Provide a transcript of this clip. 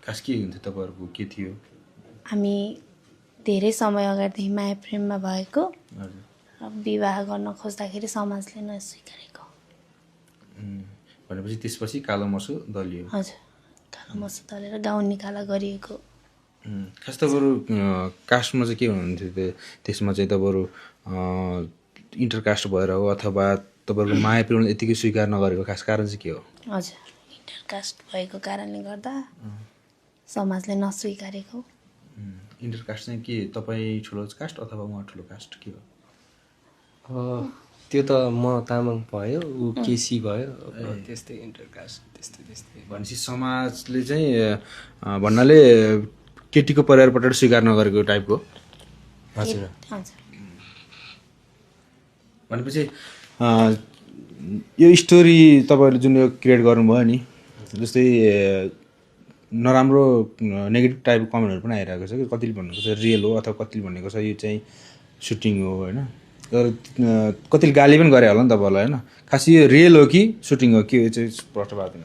खास के हुन्थ्यो तपाईँहरूको के थियो? हामी धेरै समय अगाडिदेखि माया प्रेममा भएको हजुर र विवाह गर्न खोज्दाखेरि समाजले नस्वीकारेको। भनेपछि त्यसपछि कालो मर्सो दलियो। हजुर, कालो मर्सो दलेर गाउँ निकाला गरिएको। खास तपाईँहरू कास्टमा चाहिँ के हुनुहुन्थ्यो त्यसमा चाहिँ तपाईँहरू इन्टरकास्ट भएर हो अथवा तपाईँहरूको माया प्रेमले यतिकै स्वीकार नगरेको खास कारण चाहिँ के हो? हजुर, इन्टरकास्ट भएको कारणले गर्दा समाजले नस्वीकारेको। इन्टरकास्ट चाहिँ के तपाईँ ठुलो कास्ट अथवा उहाँ ठुलो कास्ट के हो? त्यो त म तामाङ भयो, ऊ केसी भयो, त्यस्तै इन्टरकास्ट त्यस्तै भनेपछि समाजले चाहिँ भन्नाले केटीको परिवारबाट स्वीकार नगरेको टाइपको। हजुर। हजुर, भनेपछि यो स्टोरी तपाईँहरूले जुन यो क्रिएट गर्नुभयो नि, जस्तै नराम्रो नेगेटिभ टाइपको कमेन्टहरू पनि आइरहेको छ कि कतिले भनेको छ रियल हो अथवा कतिले भनेको छ यो चाहिँ सुटिङ हो होइन, तर कतिले गाली पनि गरे होला नि तपाईँहरूलाई होइन। खास यो रियल हो कि सुटिङ हो कि यो चाहिँ प्रश्न पार्दैन।